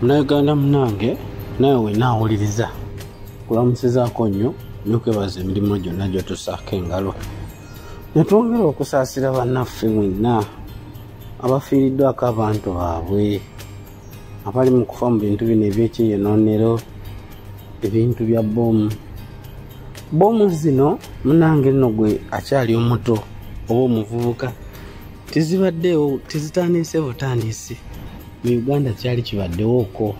Munnayuganda munnange, naawe wenna awuliriza, kulamusizaako nnyo n'okwebaza emirimu gyonna gy'otussaako engalo. Ne twongera okusaasira bannaffe mwenna abafiiriddwako abantu baabwe, abali mu kufa mu bintu bino eby'ekyeyonoonero, ebintu bya bbomu. Bbomu zino munnange nno gwe akyali omuto oba omuvubuka tezibaddeewo, tezitandise butandisi. Mu Uganda kyali kibaddewooko,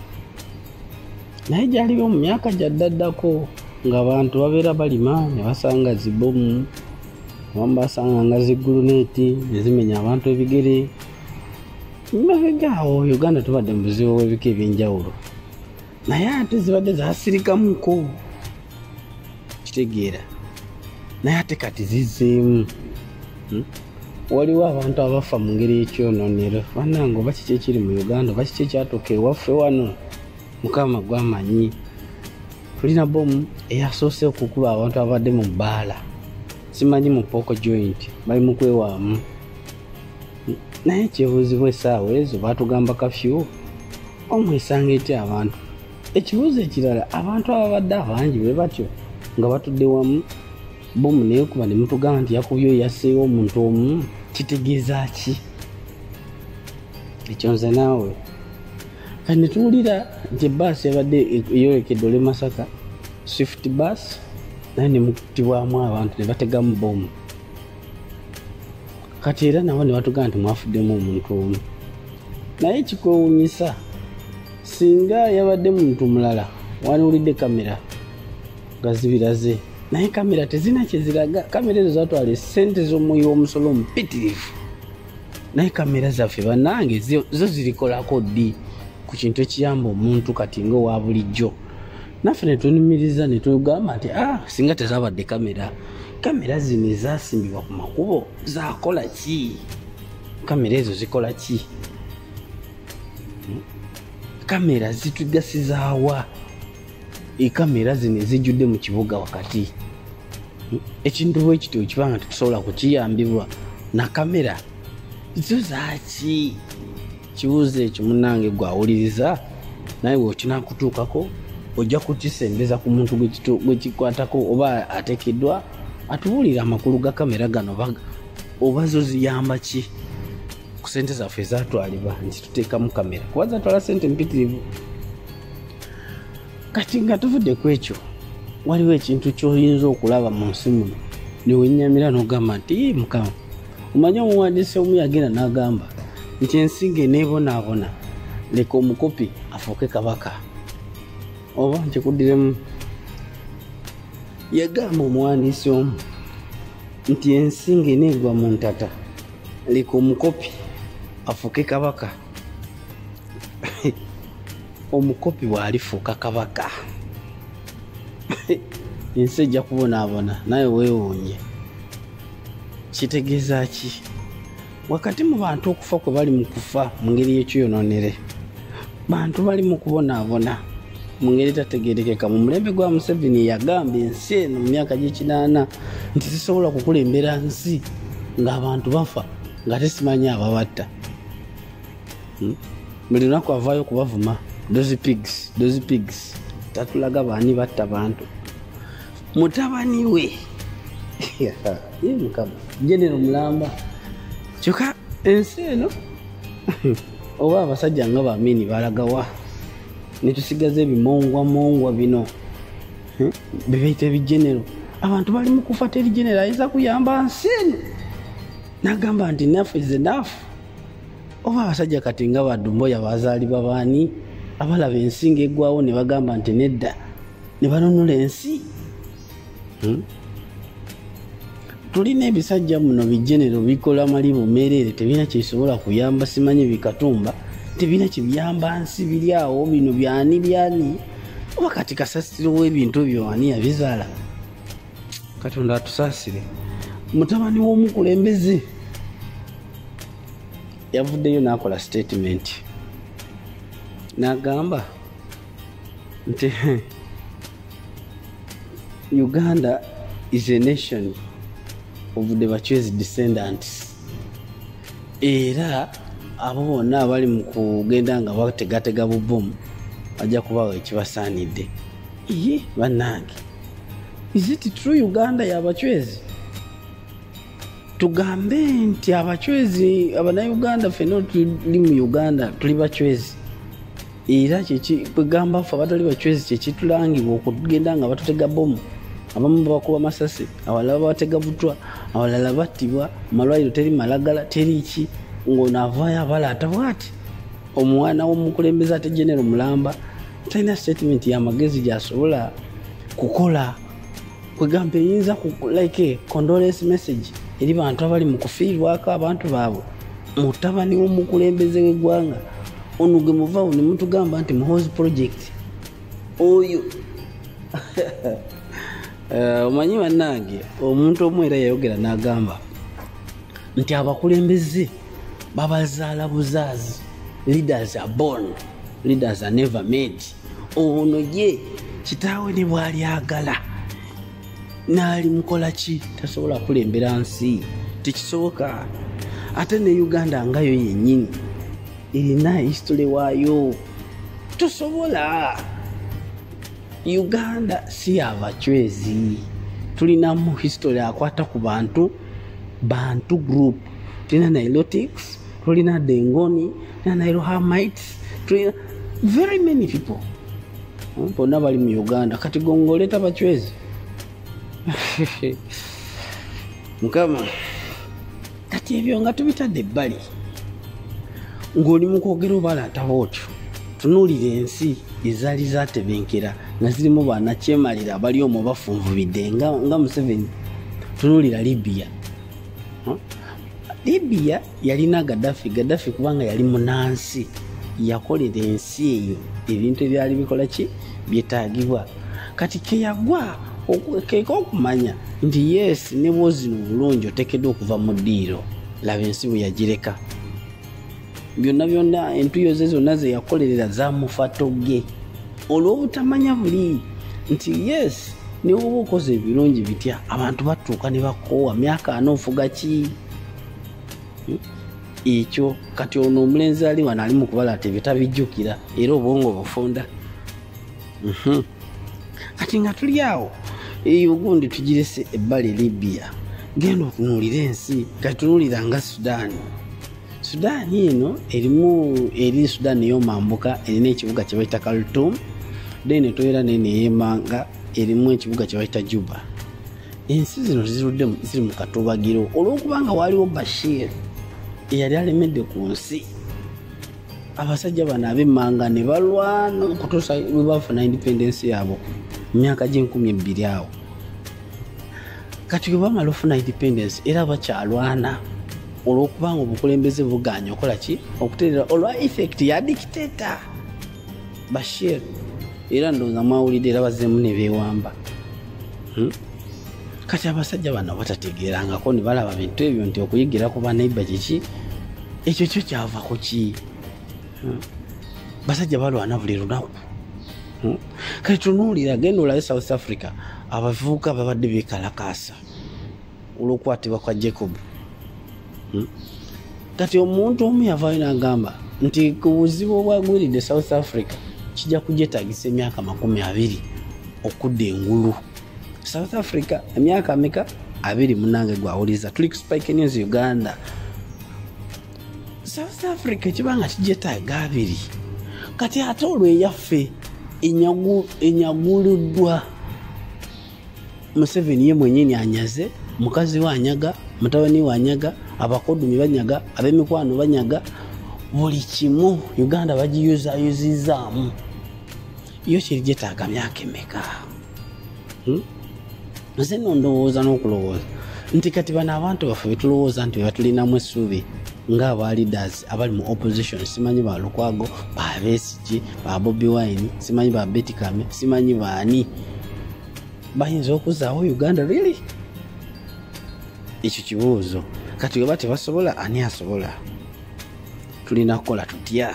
naye gyaliwo mu myaka gya ddaddako ng'abantu babeera balima ne basanga zibbomu, abamu basanga nga ziguluneeti ne zimenya abantu ebigere. Mabega awo Uganda tubadde mu buzibu bw'ebika eby'enjawulo, naye ate zibadde zaasirikamuko, kitegeera, naye ate kati zizzeemu. Waliwo abantu abafa mu ngeri y'ekyonoonero. Bannange, oba kiki ekiri mu Uganda, oba kiki ekyatuuka ewaffe wano, Mukama gwamanyi. Tulina bbomu eyasoose okukuba abantu abadde mu bbaala, simanyi mu pork joint, bali mu kwewaamu. Naye ekyebuuzibwa, essaawa ezo baatugamba kafyu, omwesanga etya abantu? Ekibuuzo ekirala, abantu ababadde abangi bwe batyo nga batudde wamu, bbomu neekuba ne mutugamba nti yakubye oyo, yasseewo omuntu omu, kitegeeza ki ekyo? Nze naawe kati ne tuwulira nti ebbaasi ebadde eyolekedde olw'e Masaka, Swift bus, naye ne mukutibwamu abantu ne bategamu bbomu. Kati era nabo ne batugamba nti mwafuddemu omuntu omu. Naye kikwewuunyisa, singa yabadde muntu mulala waniwulidde kamera nga zibiraze, naye kamera tezirina kyeziraga. Kamera ezo zatwala esente z'omuwi w'omusolo omupitirivu, naye kamera zaffe bannange zo zirikolako ddi ku kintu ekiyamba omuntu kati nga owa bulijjo? Naffe ne tunumiriza ne tugamba nti ah, singa tezabadde kamera, kamera zino ezasimbibwa ku makubo zakola ki? Kamera ezo zikola ki? Kamera zitugasizaawa? Ekamera zino ezijjudde mu kibuga wakati, ekintu bwe kityo kibanga tetusobola kukiyambibwa na kamera, zo zaaki? Kibuuzo ekyo munnange gwawuliriza, naye bwekinakutuukako ojja kukisembeza ku muntu gwekikwatako oba ateekeddwa atubuulire amakulu ga kamera gano, oba zo ziyamba ki ku sente zaffe ezatwalibwa nti tuteekamu kamera, kuba zatwala sente mpitirivu. Kati nga tuvudde ku ekyo, waliwo ekintu ky'oyinza okulaba mu nsi muno newennyamira n'ogamba nti, "Mukama." Omanyi omuwandiisi omu yagenda n'agamba nti ensi ng'eneebonaabona, leka omukopi afuuke kabaka. Oba nkikuddiremu? Yagamba omuwandiisi omu nti ensi ng'eneegwa mu ntata, leka omukopi afuuke kabaka. Omukopi bw'alifuuka kabaka, ensi ejja kubonaabona. Naye weewuunye, kitegeeza ki? Wakati mu bantu okufa kwe bali mu kufa mu ngeri y'ekyonoonere, bantu bali mu kubonaabona mu ngeri etategerekeka. Mu mulembe gwa Museveni, yagamba ensi eno mu myaka gy'ekinaana nti sisobola kukulembera nsi ng'abantu bafa nga tesimanyi ababatta. Buli lunaku avaayo kubavuma, "Those pigs, those pigs." Tatulaga baani batta bantu. Mutabani we ye Mukama genero mulamba. Kyokka ensi eno, oba abasajja nga bamiini balagawa netusigaza ebimongwamongwa bino bebaita ebigenero? Abantu bali mu kufa, teri genero ayinza kuyamba nsi eno nagamba nti enough is enough. Oba abasajja kati nga badumboya bazaalibwa baani abalaba ensi ngaeggwawo ne bagamba nti nedda, ne banunula ensi? Tulina ebisajja muno bigenero bikola malibu mereere, tebirina kyebisobola kuyamba. Simanyi bikatumba, tebirina kyebiyamba nsi, biri awo bino byani byani? Oba kati kasasiro w'ebintu ebyo ani yabizaala? Katonda atusaasire. Mutabani w'omukulembeze yavuddeyo n'akola statement n'agamba nti Uganda is a nation of the Bachwezi descendants, era abo bonna abali mu kugenda nga bategatega bubomu. Ajja kubawa ekibasaanidde. Iye bannange, is it true Uganda y'abachwezi? Tugambe nti abachwezi abannayuganda ffenna tuli mu Uganda tuli bachwezi, era kwegamba ffe abatali bachwezi kyekitulangibwa okugenda nga batutega bomu, abamu babakuba masasi, abalala babatega butwa, abalala battibwa, malwaliro teri malagala teri ki, ng'ono avaayo abalaata bw'ati. Omwana w'omukulembeze ate General Mulamba talina statement y'amagezi gy'asobola kukola, kwegamba eyinza like condolence message eri bantu abali mu kufiirwako abantu baabwe. Mutabani w'omukulembeze w'eggwanga ono gwe muvaawo ne mutugamba nti Muhoozi project oyo. Omanyi bannange, omuntu omu era yayogera n'agamba nti abakulembeze babazaala buzaazi, leaders are born, leaders are never made. Ono ye kitaawe ne bw'alyagala n'ali mukola ki, tasobola kulembera nsi, tekisoboka. Ate ne Uganda nga yo yennyini erina history waayo, tosobola. Uganda si abachwezi, tulinamu history akwata ku bantu, Bantu group, tulina Nilotics, tulina Dengoni, tulina Nilo-Hamites, tulina very many people bonna bali mu Uganda. Kati gongoleta bachwezi Mukama. Kati ebyo nga tubitadde ebbali, ng'oli mu kwogera obalaata bw'otyo, tunuulira ensi ezaali zaatebenkera nga zirimu bannakyemalira abali omwo bafunvubidde nga Museveni. Tunuulira Libya. Libya yalina Gaddafi. Gaddafi kubanga yali munansi, yakolera ensi eyo ebintu ebyali bikola ki byetaagibwa. Kati keyagwa keeka okumanya nti yes, ne bw'ozino obulungi oteekeddwa okuva mu ddiiro. Laba ensi bwe yagireka byonna byonna, entuyo ze zonna ze yakolerera zamufa togge olw'obutamanya buli nti yes, ne bw'oba okoze ebirungi bitya, abantu batuuka ne bakoowa. Myaka ana ofuga ki ekyo? Kati ono omulenzi ali wano ali mu kubalaata ebyo tabijjukira, era obwongo bufunda. Kati nga tuli awo, eyo gundi tugirese ebbali Libya, genda okunuulira ensi. Kati tunuulira nga Sudaani. Sudaani eno erimu, eri Sudaani ey'omambuka erina ekibuga kye bayita Khartoum, then etoera nene ey'emanga erimu ekibuga kye bayita Juba. Ensi zino zirudde ziri mu katubagiro olw'okubanga waaliwo Bashir eyali alemedde ku nsi. Abasajja bano ab'emmanga ne balwana okutuusa lwe baafuna independence yaabwe mu myaka gy'enkumi 20 awo. Kati bwe bamala ofuna independence, era bakyalwana olw'okubanga obukulembeze bugaanye okola ki, okutereera, olwa effect ya dictator Bashir. Era ndowooza mwawulidde, era bazzeemu ne beewamba. Kati abasajja bano batategeerangako ne balaba bintu ebyo nti okuyigira ku baneiba kiki ekyo kyo kyava ku ki? Basajja balwana buli lunaku. Kati tunuulira, genda olabe South Africa, abavubuka babadde beekalakaasa olw'okukwatibwa kwa Jacob. Kati omuntu omu yavaayo n'agamba nti ku buzibu obwagwiridde South Africa, kijja kugyetaagisa emyaka 20 okudda engulu. South Africa emyaka meka? 20. Munange gwawuliza, tuli ku Spike News Uganda. South Africa kibanga kigyetaaga 20. Kati ate olwo eyaffe enyaguluddwa Museveni ye mwenyini, anyaze, mukazi we anyaga, mutabani we anyaga, abakodumi banyaga, ab'emikwano banyaga, buli kimu Uganda bagiyuzayuzizaamu. Yo kiri gyetaaga myaka emeka? Nze nno ndowooza n'okulowooza nti kati bano abantu baffe betulowooza nti bebatulinamu essuubi ng'aba leaders abali mu opposition, simanyi ba Lukwago, ba Besigye, ba Bobi Wine, simanyi ba Betty Kamya, simanyi baani, bayinza okuzaawo Uganda really? Ekyo kibuuzo. Kati weba tebasobola, ani asobola? Tulina kukola tutya?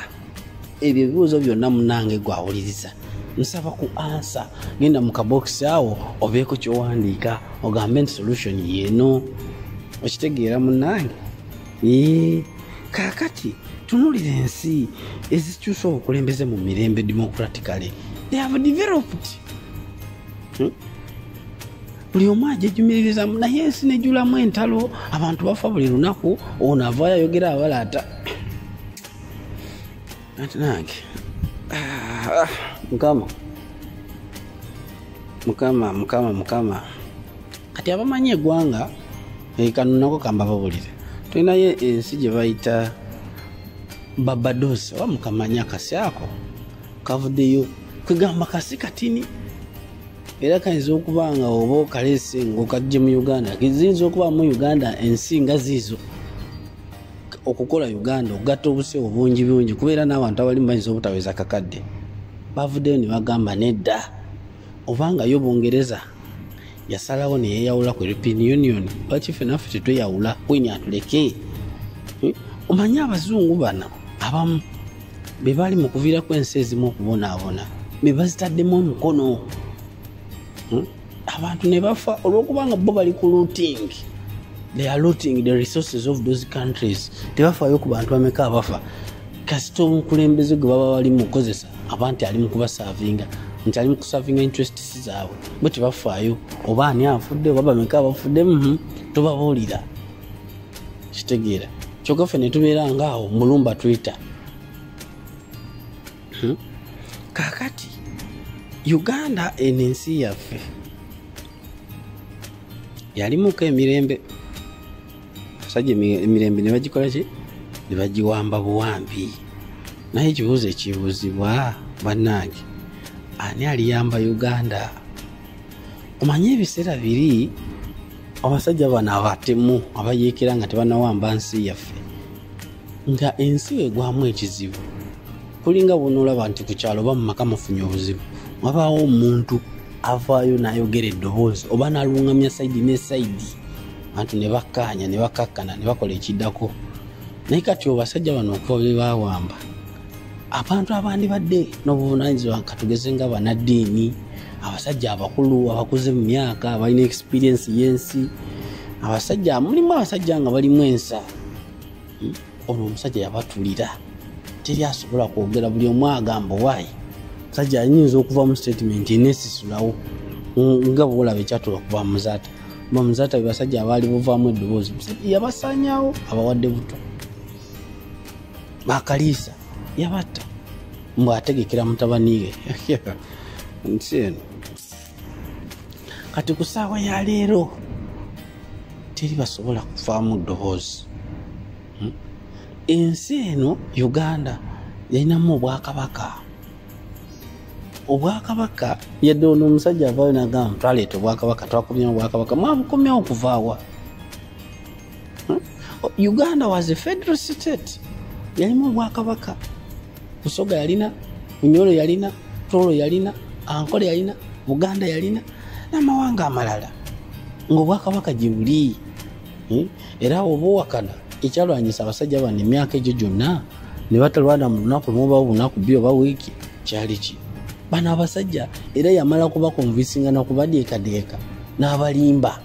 Ebyo ebibuuzo byonna, munange gwawuliriza, nsaba ku answer. Genda mu kabokisi awo obeeko kyowandiika, ogambe nti solution yeeno. Okitegeera, munange? Kaakati Tunuulira ensi ezikyusa obukulembeze mu mirembe democratically, they have developed. Buli omu ajejumiririzamu, naye ensi nejulamu entalo, abantu bafa buli lunaku, ono avaayo ayogera abalaata. Ati nange Mukama Mukama Mukama Mukama. Kati abamanyi eggwanga kano nako kambababulire, tulinayo ensi gye bayita Barbados, oba mukamanyi akasi ako kavuddeyo kwegamba kasi katini, era kayinza okuba nga oba okaleese ng'okajje mu Uganda, ziyinza okuba mu Uganda ensi nga ziizo okukola Uganda okugatta obuse obungi bungi, kubeera n'abantu abalimu bayinza obutaweza kakadde. Bavuddeyo ne bagamba nedda, obanga yo Bungereza yasalawo ne yeeyawula ku European Union, lwaki ffe naffe tetweyawula? Queen atuleke. Omanyi abazungu bano abamu be bali mu kuviirako ensi ezimu okubonaabona, be bazitaddemu omukono, abantu ne bafa olw'okubanga bo bali ku looting. They are looting the resources of those countries. Tebafaayo ku bantu bameka abafa, kasita omukulembeze gwe baba bali mu kukozesa aba nti ali mu kubaservinga, nti ali mu kuservinga interests zaabwe, bo tebafaayo oba ani afudde oba bameka abafudde, tubabuulira kitegeera. Kyokka ffe ne tubeera ngaawo mulumba Twitter. Kaakati Uganda eno ensi yaffe yalimuko emirembe, abasajja emirembe ne bagikola ki? Ne bagiwamba buwambi. Naye ekibuuzo ekibuuzibwa bannange, ani aliyamba Uganda? Omanye ebiseera biri abasajja bano abatemu abayeekera nga tebannawamba nsi yaffe, nga ensi egwamu ekizibu, kulinga bw'onoolaba nti ku kyalo oba mu maka mufunye obuzibu, wabaawo omuntu avaayo n'ayogera eddoboozi oba n'alungamya side ne side, abantu ne bakkaanya ne bakakkana ne bakola ekiddako. Naye kati abasajja bano okuva bwe baawamba, abantu abandibadde n'obuvunaanyizibwa, katugeze nga bannaddiini, abasajja abakulu abakuze mu myaka abalina experience y'ensi, abasajja mulimu abasajja nga balimu ensa. Ono omusajja yabatulira, teri asobola kwogera, buli omu agamba waayi. Omusajja ayinza okuva mu statement eneesisulawo nga bw'olaba ekyatuuka ku Bamuzaata. Bamuzaata be basajja abaali buvaamu eddoboozi, omusajja yabasaanyaawo, abawadde buto. Bakaliisa yabatta mbw ategekera mutabani we nsi eno. Kati ku ssaawa ya leero teri basobola kuvaamu ddoboozi. Ensi eno Uganda yalinamu obwakabaka. Obwakabaka yadde ono omusajja avaayo n'agamba twaleeta obwakabaka, twakomyawo obwakabaka, mwabukomyawo kuvaawa? Uganda was a federal state, yalimu obwakabaka. Busoga yalina, Bunyoro yalina, Toro yalina, Ankole yalina, Buganda yalina n'amawanga amalala, ng'obwakabaka gye buli. Era oba owakana ekyalwanyisa abasajja bano emyaka egyo gyonna ne batalwana mu lunaku lumu oba olunaku bbiri oba wiiki, kyali ki? Bano abasajja era yamala kubaconvincinga nakubadeekadeeka n'abalimba,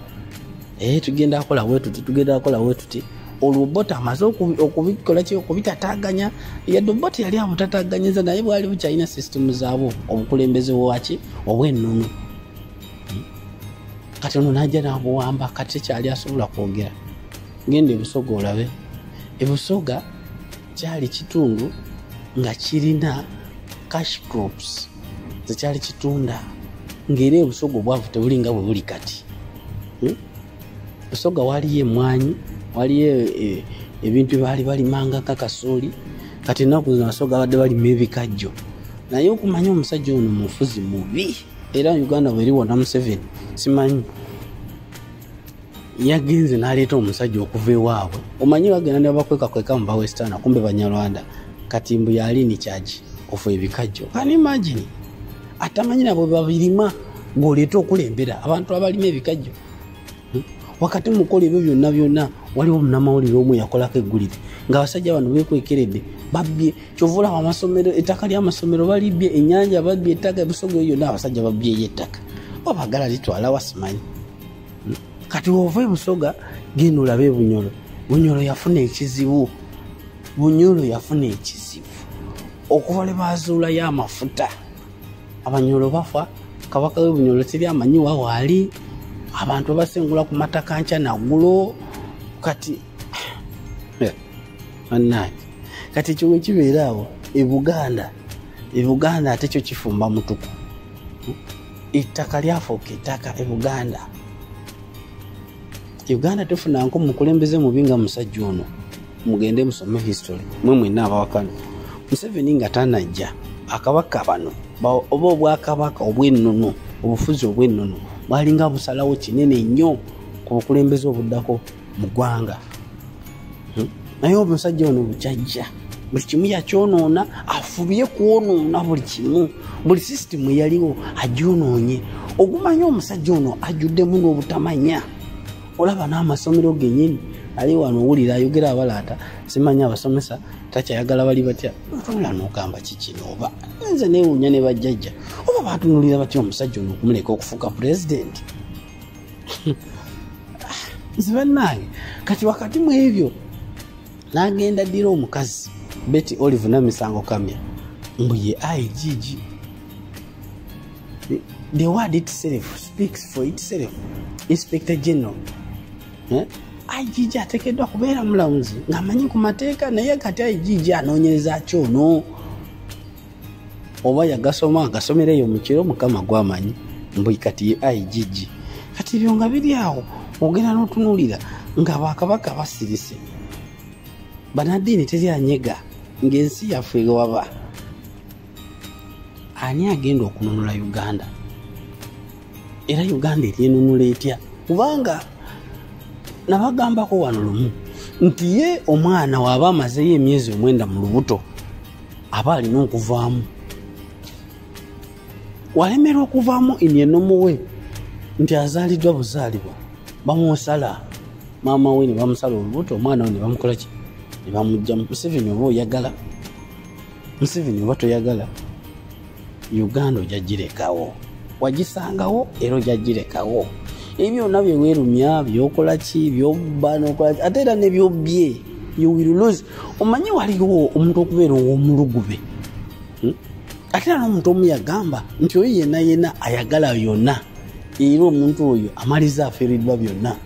tugenda kukola bwe tuti, tugenda kukola bwe tuti. Olwo Obote amaze okubikola ki? Okubitataaganya. Yadde Obote yali abutataganyiza, naye bwali bukyalina sisitemu zaabwo, obukulembeze bwaki obw'ennono. Kati ono n'ajja n'abuwamba, kati tekyali asobola kwogera. Genda ebusoga olabe. Ebusoga kyali kitundu nga kirina cash crops zekyali kitunda, ng'era ebusoga obwavu tebuli nga bwe buli kati. Busoga waliyo emmwanyi, waliyo ebintu bye baali balimangako kasooli. Kati ennaku zino abasoga babadde balima ebikajjo. Naye okumanya omusajja ono mufuzi mubi, era Uganda bweri wona Museveni simanyi yagenze n'aleeta omusajja okuva ewaabwe. Omanyi bagenda ne bakwekakweka mu bawestana, kumbe Banyarwanda. Kati mbu yali in charge of ebikajjo. Can you imagine? Atamanyi nabo babirima, ng'oleeta okulembera abantu abalima ebikajjo. Wakati mukola ebyo byonna byonna, waliwo munnamawulire omu yakolako eggulire ng'abasajja bano beekwekeredde babbye. Kyova olaba amasomero, ettaka ly'amasomero balibbye, ennyanja babbye ettaka, ebusoga eyo yonna abasajja babbyeyo ettaka, oba baagala litwala wa simanyi. Kati wova ebusoga genda olabe ebunyolo. Bunyolo yafuna ekizibu. Bunyoro yafuna ekizibu okuva lwe bazuulayo amafuta. Abanyoro bafa, kabaka w'e Bunyoro teri amanyi wa waali, abantu basengula ku mataka nkya naggulo. Kati bannange, kati ekyo bwe kibeera awo e Buganda, e Buganda ate kyo kifumba mutuku. Ettaka lyafuuka ettaka e Buganda. Uganda tefunanko mukulembeze mubi nga musajja ono. Mugende musome history mwe mwenna abawakana. Museveni nga tanajja, akabaka bano oba obwakabaka obw'ennono, obufuzi obw'ennono bwalinga busalawo kinene nnyo ku bukulembeze obuddako mu ggwanga. Naye omusajja ono bukyajja buli kimu yakyonoona, afubye kwonoona buli kimu, buli sisitimu eyaliwo agyonoonye. Ogumanya omusajja ono ajjuddemu n'obutamanya. Olaba n'amasomero gennyini ali wano owulira ayogera abalaata, simanyi abasomesa takyayagala bali batya. Otunula n'ogamba kikino oba nze neewuunya ne bajjajja oba batunuulira batya omusajja ono okumuleka okufuuka pulezidenti. Nze bannange, kati wakati mu ebyo n'agenda ddira omukazi Betty Olive Namisango Kamya mbu ye IGG. The word itself speaks for itself. Inspector General. IGG ateekeddwa kubeera mulamuzi ng'amanyi ku mateeka, naye kati IGG anoonyereza ki ono? Oba yagasoma agasomera eyo mu kiro, Mukama gwamanyi, mbu kati ye IGG. Kati ebyo nga biri awo, ogenda n'otunuulira nga bakabaka basirise, bannaddiini teri anyega, ng'ensi yaffe waba. Ani agenda okununula Uganda? Era Uganda eryenunula etya? Kubanga nabagambako wano lumu nti ye omwana waaba amazeeyo emyezi 9 mu lubuto aba alina okuvaamu. Walemerwa okuvaamu in we nti azaaliddwa buzaalibwa, bamusala maama we ne bamusala olubuto, omwana we ne bamukola ki, ne bamuggyamu. Museveni oba oyagala, Museveni oba toyagala, Uganda ojja girekawo, wagisangawo era ojja girekawo. Ebyo byonna bye weerumya, byokola ki, byobba n'okola ki, ate era ne byobbye, you will lose. Omanyi waliwo omuntu okubeera ow'omulugube, Ate era n'omuntu omu yagamba nti oyo yenna yenna ayagala yonna, era omuntu oyo amaliza afiiriddwa byonna.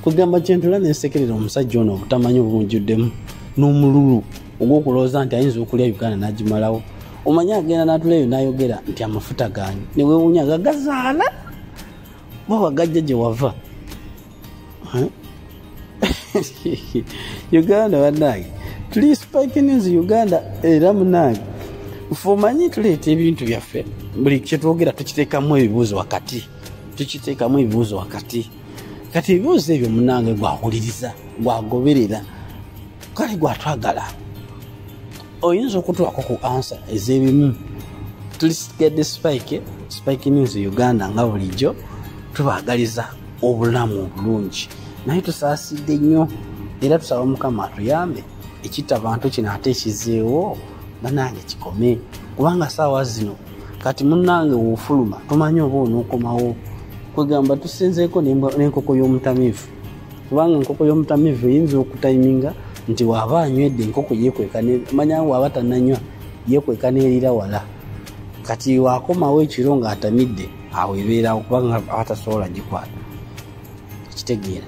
Kugamba kyentula nensekerera omusajja ono obutamanyi obumujjuddemu n'omululu ogw'okulowooza nti ayinza okulya Uganda n'agimalawo. Omanyi agenda n'atula eyo n'ayogera nti amafuta gange, ne weewuunya nga gazaala oba gajja gye wava. Uganda bannange, tuli Spike News Uganda. Era munnange, ffe omanyi tuleeta ebintu byaffe, buli kyetwogera tukiteekamu ebibuuzo wakati, tukiteekamu ebibuuzo wakati. Kati ebibuuzo ebyo munnange gwawuliriza, gwagoberera, kale gwatwagala oyinza okutuwako ku ansa ez'ebimu. Tulisigadde Spike News Uganda nga bulijjo tubaagaliza obulamu obulungi, naye tusaasidde nnyo era tusaba Mukama atuyambe ekitta abantu kino ate ekizeewo bannange kikome, kubanga saawa zino kati munnange woofuluma tomanyi oba onookomawo. Kwegamba tusinzeeko n'enkoko y'omutamiivu, kubanga enkoko y'omutamiivu eyinza okutayiminga nti waaba anywedde enkoko yeekweka, manya waaba tannanywa yeekweka n'erira wala. Kati wakomawo ekiro ng'atamidde awo ebeerawo, kubanga aba tasobola gikwata, kitegeera.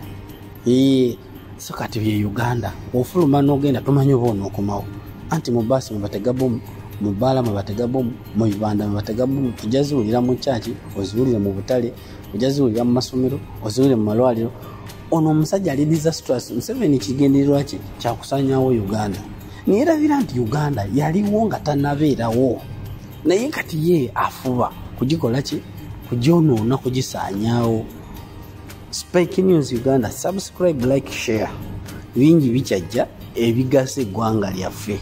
So kati bye Uganda, ofuluma n'ogenda tomanyi oba onookomawo. Anti mu baasi mwe batega bomu, mu bbaala mwe batega bomu, mu bibanda mwe batega bomu, ojja ziwulira mu kyaki, oziwulire mu butale, ojja ziwulira mu masomero, oziwulire mu malwaliro. Ono omusajja ali disastrous. Museveni kigendererwa kye kyakusaanyaawo Uganda. Neerabira nti Uganda yaliwo nga tannabeerawo, naye kati ye afuba kugikola ki, kugyonoona, kugisaanyaawo. Spike News Uganda, subscribe, like, share. Bingi bikyajja ebigasa eggwanga lyaffe.